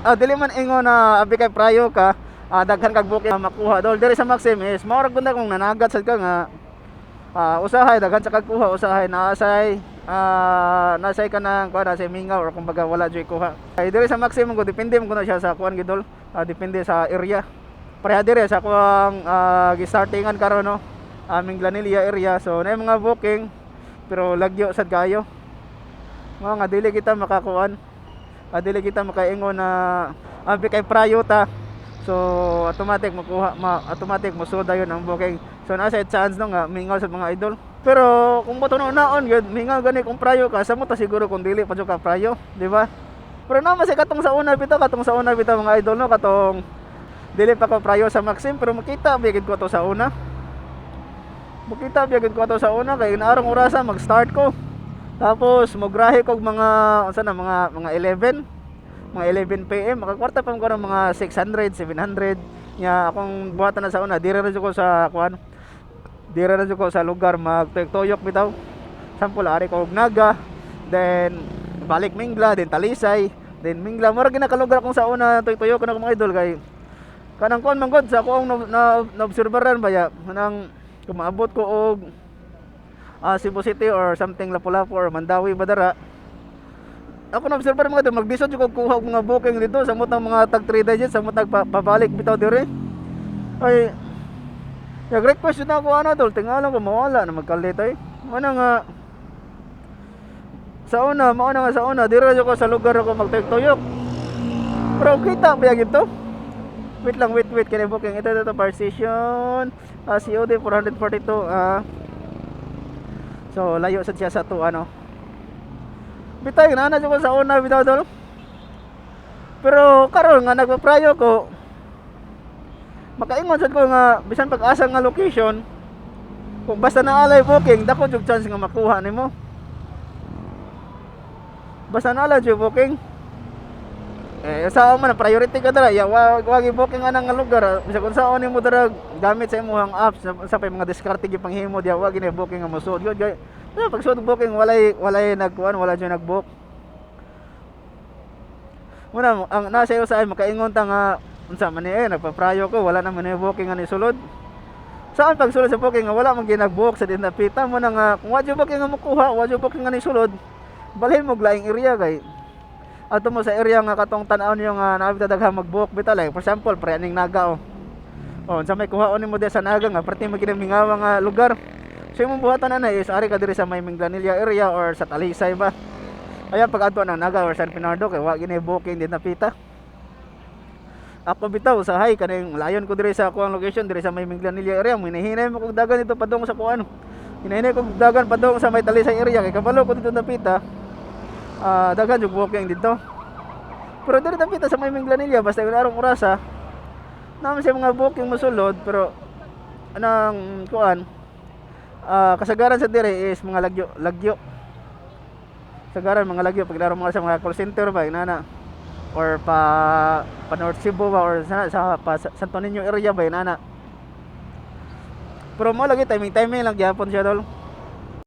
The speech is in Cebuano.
Dili man ingon na abi kay prayo ka, daghan kag booking makuha, dol. Diri sa Maxim is mao ra gud na kung nanagat sad ka nga usahay daghan sa kag kuha, usahay naasay nasay ka nang kuha, nasay mingaw or kumbaga wala joy kuha. Ay, diri sa Maxim ko, depende man kuno siya sa kuan gid, dol. Depende sa area. Pareha diri sa kuang gi-startingan karon, no, aming Glanilla area. So na mga booking pero lagyo sad kayo. Mga nga dili kita makakuan, dili kita makaingon na abi kay prayo ta, so automatic makuha, automatic mosulod dayon ang booking. So nasa chance, no, nga mingaw sa mga idol. Pero kung mo naon gyud mingaw gani kung prayo ka, sa mo ta siguro kung dili pa jud ka prayo, di ba? Pero naman sa katong sa una bitaw, katong sa una bitaw, mga idol, no, katong dili pa ko prayo sa Maxim, pero makita bigid ko to sa una. Makita bigid ko to sa una kay naarong orasa mag-start ko. Tapos mograhe kog mga unsa na, mga 11, mga 11 PM, makakwarta pa ko ng mga 600, 700 nya. Akong buhatan na sa una, dire ra jud ko sa kuan, dire ra jud ko sa lugar magtuyok bitaw. Sample, ari ko og Naga, then balik Mingla, then Talisay, then Mingla. Mura ginakalugar akong sa una, tuyok-tuyok ko na mga idol, kay kanang kuan man gud sa ako ang na obserbaran baya, kanang kung maabot ko og Cebu City or something, Lapu-Lapu or Mandaue badara, ako na obserbar, mga idol, maglisod jud ko kuha og mga booking dito sa mutang mga tag 3 digits, sa mutang pabalik bitaw dire. Ay, nag-request jud na ako ano, tol, tingala ko mawala na magkalit ay. Mana nga sa una, mao na nga sa una, dire ra ko sa lugar ako magtuyok-tuyok. Pero kita ba gito? Wait lang, wait, wait, kini booking ito ito, fire station. COD 442. So layo sad siya sa to ano. Bitay na na ko sa una bitaw, dol. Pero karon nga nagpaprayo ko, makaingon sad ko nga bisan pag-asa nga location, kung basta naalay booking, dako jud chance nga makuha nimo. Basta naalay jud booking. Eh, sa man priority ka dara, ya wag i-booking anang nga lugar. Bisag unsaon nimo dara gamit sa imong apps sa pay mga diskarte gipanghimo diya, wag gini booking nga mosuod gyud kay pag suod booking, walay nagkuan, wala jud nag-book. Muna ang nasa iyo sa ay makaingon ta nga unsa man ni eh, nagpaprayo ko, wala naman ni booking nga ni sulod. Saan pagsulod sa booking nga wala man ginag-book sa dinapita mo na nga kung wa jud booking nga mokuha, wa jud booking nga ni sulod, balhin mo laing area kay ato mo sa area nga katong tan-aw niyo nga naa bitaw daghang mag-book bitaw. Like for example, pre aning Naga, oh. Oh, unsa may kuhaon nimo diha sa Naga nga perti man ginamingawa nga lugar? So imong buhatan na is ari ka diri sa may Minglanilla area or sa Talisay ba. Ayan pag adto ng Naga or San Bernardo kay wa gini booking din napita. Ako bitaw sa hay kaning layon ko diri sa akuang location diri sa may Minglanilla area, hinahinay mo kog dagan dito padung sa kuan. Hinahinay kog dagan padung sa may Talisay area kay kabalo ko dito napita. Daghan jud booking dito. Pero diri napita sa may Minglanilla, basta yung arong orasa naman sa mga booking mosulod, pero anang kuan, kasagaran sa dire is mga lagyo lagyo, sagaran mga lagyo paglaro mga sa mga call center ba inana or pa pa North Cebu ba or sa pa sa Santo Niño area ba inana. Pero mo lagi timing timing lang gyapon siya, dol.